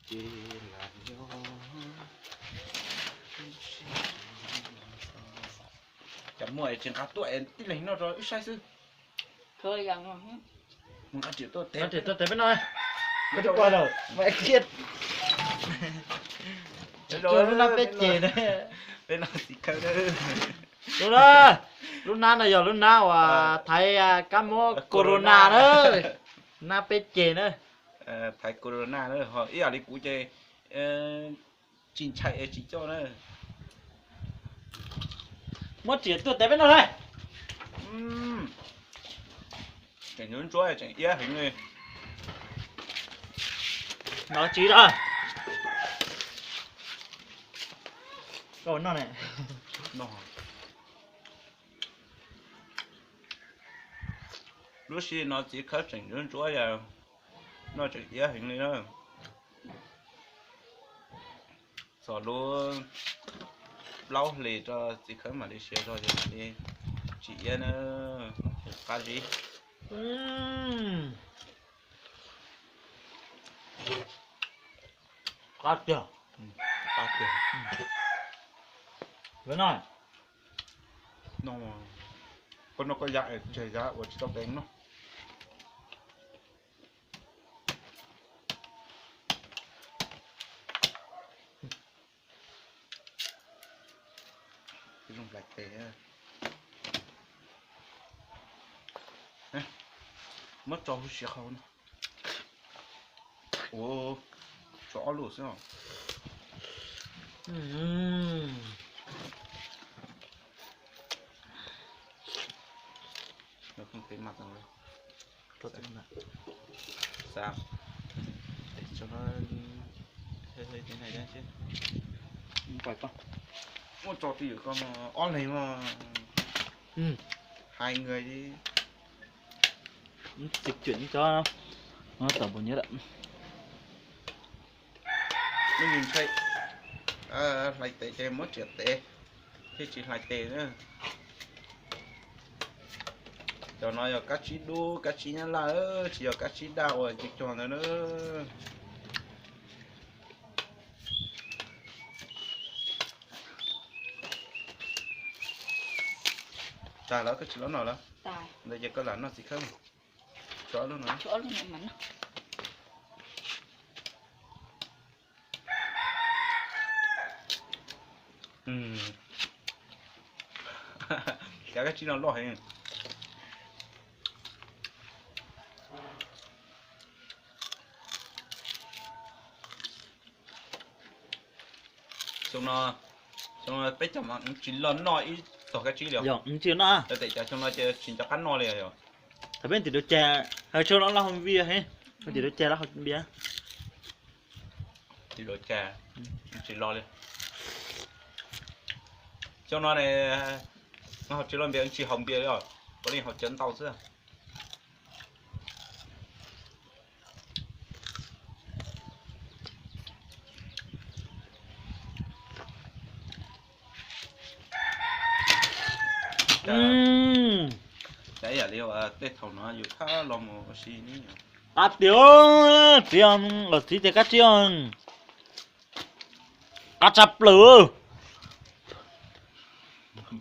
Ces lam yog cov muaj tsis nqa tuaj es tib leeg noj rau wb saib xwb. Mus nqa riam tuaj tev, nqa riam tuaj tev peb noj. Koj twb pom lawm mas kiag. Lub nab peb ces na. Peb noj txiv khawb na. Lub na, lub nab no yog lub nab uas thaiv kab mob corona na. Nab peb ces na. Thaiv corona na, ho ib yam li kuv ces tsis ntshai es tsis coj na. Muab riam tuaj tev peb noj na. Tseem ntsuab ntsuab tseem iab heev li. No tsis da. Koj noj ne. Lub sij no txiv khawb tseem ntsuab ntsuab yog noj tseem iab heev li na. Txog lub plaub hlis rau txiv khawb mam li siav zog ces mam li tsis iab na. Qab zib. Qab tiag. Qab tiag. No, koj noj koj ya es tseg ya ua tsis tau deev no. Zoo hlais tes. Muab tso hauv siav qhov no. Ua, tso ob lub xwb os. Xav, tso no, muab tso twj ywm koj ob leeg mas, hais nws li. Txiv cuam cov no tawm npaum nyiaj lawm. Hlais tes ces muab riam tev, thiaj tsis hlais tes na. Cov no yog kab tsib dub, kab tsib nyab laj, tsis yog kab tsib daj uas cog cog ntawd na. Tag lawm, koj tsis los noj lawm? Ntawd ces koj lam noj txiv khawb. Tshuav lub no. Cov kab tsib no loj heev. Xyoo no, xyoo no peb cov mas tsis los noj ib txog kab tsib li. Yog tsis noj, tes cov xyoo no ces tsis nco qab noj li yog. Thaum peb tim duav cas, hais xyoo no laj haus npias heev, tim duav cas laj haus npias. Tim duav cas tsis los li. Xyoo no ne, haus tsis los npias, tsis haus npias li os, puav leej haus cawv ntau xwb. Cas ib yam li tej thaum no yus thab los mus ua si ne. Qab tiag, txiv, los txiv tias kab tsib, qab tshaj plaws.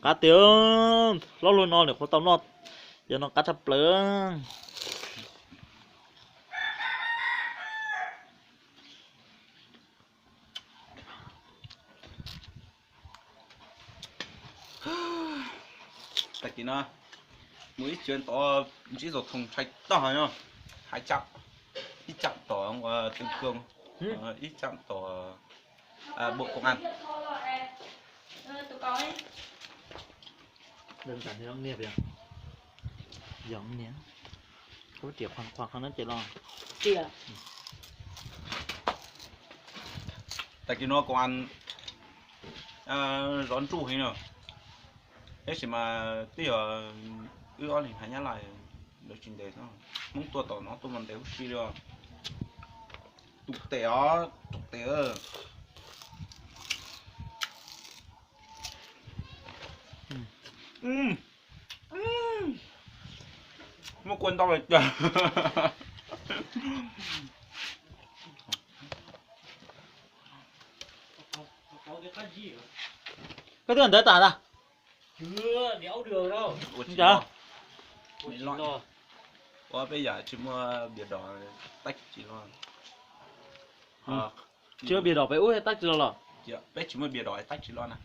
Qab tiag, hlob luag no lawm qhuav tau noj, yog no qab tshaj plaws. Tag kis no mus ib tsuav tod ntsib Txaus Thoo ntshai tag no, hais ib tsam tom ua tw koo, ib tsam tom bộ công an. Tag kis no công an zov ntsuj heev no. Tab sis mas twb yog wb ob leeg hais Nyab Laj, lawv tsis ntes, Hmoob tuaj tom no tuaj mas ntes huv si li os. Tus tes os, tus tes. Muab kua ntau li cas. Koj twb ntawd tas ntag. Ua peb yam tsis muaj biav dos tab tsis los. Tsis muaj biav dos peb ub tab tsis los los. Peb tsis muaj biav dos tab tsis los na.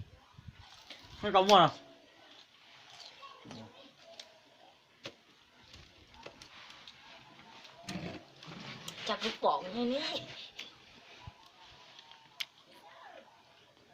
Koj muaj no. Cas kuv pom ne.